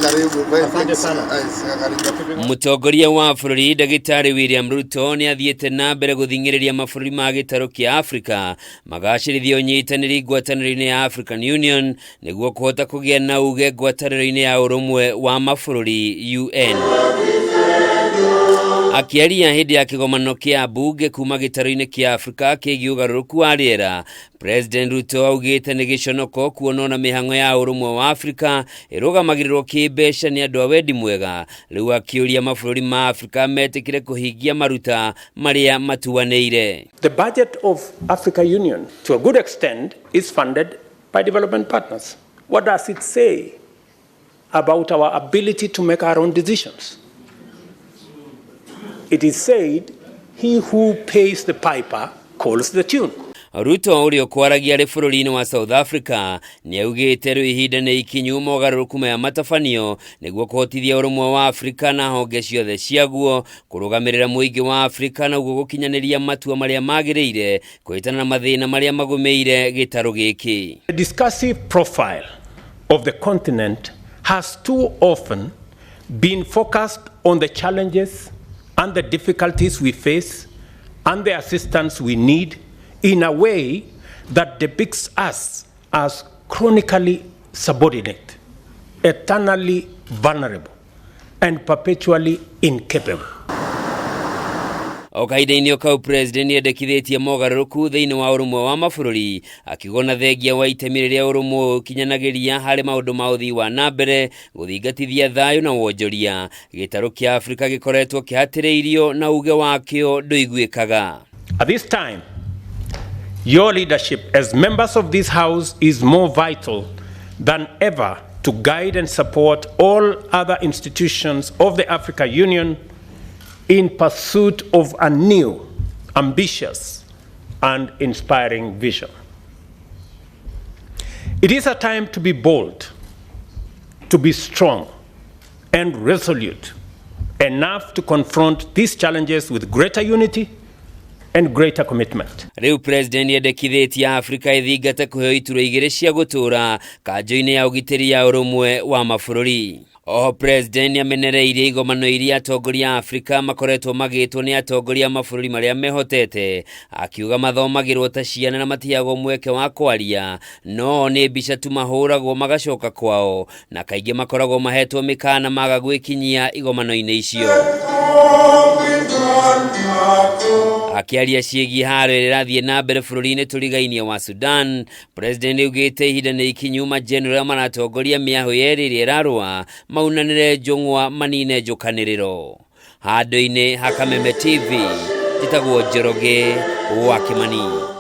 Karibu. Asante sana. Karibu. Mũtongoria wa bũrũri Ndagĩtarĩ William Ruto nĩ athiĩte na mbere gũthing'ĩrĩria mabũrũri ma gĩtarũ kĩa Afrika magacĩrithia ũnyitanĩri ngwatanĩro-inĩ ya African Union nĩguo kũhota kũgĩa na uge ngwatanĩro-inĩ ya ũrũmwe wa mabũrũri UN. Akĩaria hĩndĩ ya kĩgomano kĩa mbunge kuma gĩtarũ-inĩ kĩa Afrika kĩgiĩ ũgarũrũku wa rĩera, President Ruto augĩte nĩ gĩconoko kuona ona mĩhang'o ya ũrũmwe wa Afrika ĩrũgamagĩrĩrwo kĩmbeca nĩ andũ a wendi mwega, rĩu akĩũria mabũrũri ma Afrika metĩkĩre kũhingia maruta marĩa matuanĩire. The budget of Africa Union, to a good extent, is funded by development partners. What does it say about our ability to make our own decisions? It is said, he who pays the piper calls the tune. Ruto ũrĩa ũkwaragia arĩ bũrũri-inĩ wa South Africa nĩ augĩte rĩu ihinda nĩ ikinyu mogarũrũku maya matabanio nĩguo kũhotithia ũrũmwe wa Afrika na honge ciothe ciaguo kũrũgamĩrĩra mũingĩ wa Afrika na ũguo gũkinyanĩria matua marĩa magĩrĩire kũhĩtana na mathĩna marĩa magũmĩire gĩtarũ gĩkĩ. The discursive profile of the continent has too often been focused on the challenges and the difficulties we face and the assistance we need in a way that depicts us as chronically subordinate, eternally vulnerable, and perpetually incapable. O kahinda-inĩ o kau president nĩendekithĩtie mogarũrũku thĩinĩ wa ũrũmwe wa mabũrũri akiuga ona thengia wa itemi rĩrĩa ũrũmwe ũyũ ũkinyanagĩria harĩ maũndũ ma ũthii wa na mbere gũthingatithia thayũ na wonjoria gĩtarũ kĩa Afrika gĩkoretwo kĩhatĩrĩirio na uge wakĩo ndũiguĩkaga. At this time, your leadership as members of this House is more vital than ever to guide and support all other institutions of the Africa Union in pursuit of a new, ambitious, and inspiring vision. It is a time to be bold, to be strong, and resolute enough to confront these challenges with greater unity and greater commitment. Rĩu president endekithĩtie Afrika ĩthingate kũheo iturwa igĩrĩ cia gũtũũra kanjũ-inĩ ya ũgitĩri ya ũrũmwe wa mabũrũri. Oho president nĩamenereirie igomano iria atongoria a Afrika makoretwo magĩtwo nĩ atongoria a mabũrũri marĩa mehotete, akiuga mathomagĩrwo ta ciana na matiheagwo mweke wa kwaria, no nĩ mbica tu mahũragwo magacoka kwao na kaingĩ makoragwo mahetwo mĩkana maga gwĩkinyia igomano-inĩ icio. Akĩaria ciĩgiĩ haro ĩrĩa ĩrathiĩ na mbere bũrũri-inĩ tũrigainie wa Sudan, president nĩaugĩte ihinda nĩ ikinyu majenerali maratongoria mĩahũ yerĩ ĩrĩa ĩrarũa maunanĩre njũng'wa manine njũkanĩrĩro. Handũ-inĩ ha Kameme TV, njĩtagwo Njoroge wa Kĩmani.